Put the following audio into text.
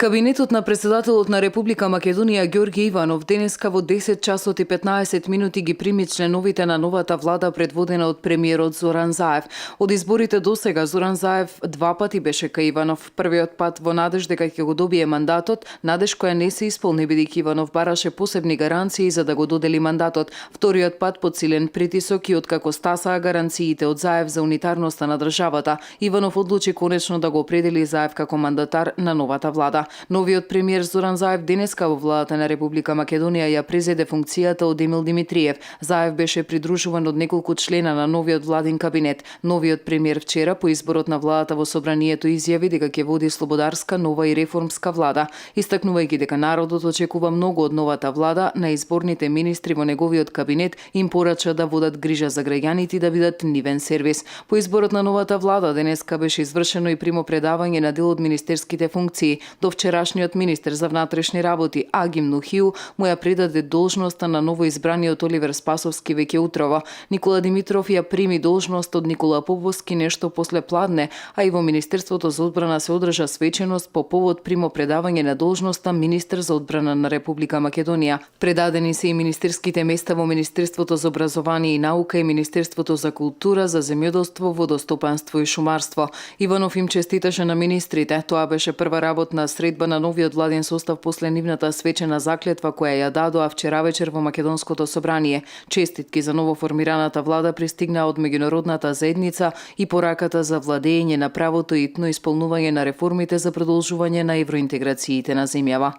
Кабинетот на председателот на Република Македонија Ѓорѓе Иванов денеска во 10 часот и 15 минути ги прими членовите на новата влада предводена од премиерот Зоран Заев. Од изборите досега Зоран Заев два пати беше кај Иванов. Првиот пат во надеж дека ќе го добие мандатот, надеж која не се исполни бидејќи Иванов бараше посебни гаранции за да го додели мандатот. Вториот пат под силен притисок и откако стасаа гаранциите од Заев за унитарноста на државата, Иванов одлучи конечно да го определи Заев како мандатар на новата влада. Новиот премиер Зоран Заев денеска во владата на Република Македонија ја презеде функцијата од Емил Димитриев. Заев беше придружуван од неколку члена на новиот владин кабинет. Новиот премиер вчера по изборот на владата во собранието изјави дека ќе води слободарска, нова и реформска влада, истакнувајќи дека народот очекува многу од новата влада. На изборните министри во неговиот кабинет им порача да водат грижа за граѓаните и да бидат нивен сервис. По изборот на новата влада денеска беше извршено и примопредавање на дел од министерските функции. До вчерашниот министер за внатрешни работи Агим Нухиу му ја предаде должноста на новоизбраниот Оливер Спасовски веќе утрово. Никола Димитров ја прими должност од Никола Поповски нешто после пладне, а и во Министерството за одбрана се одржа свеченост по повод примопредавање на должноста министер за одбрана на Република Македонија. Предадени се и министерските места во Министерството за образование и наука и Министерството за култура, за земјоделство, водостопанство и шумарство. Иванов им честиташе на министрите. Тоа беше прва работна средба на новиот владен состав после нивната свечена заклетва која ја дадоа вчера вечер во Македонското собрание. Честитки за новоформираната влада пристигнаа од меѓународната заедница и пораката за владење на правото и итно исполнување на реформите за продолжување на евроинтеграциите на земјава.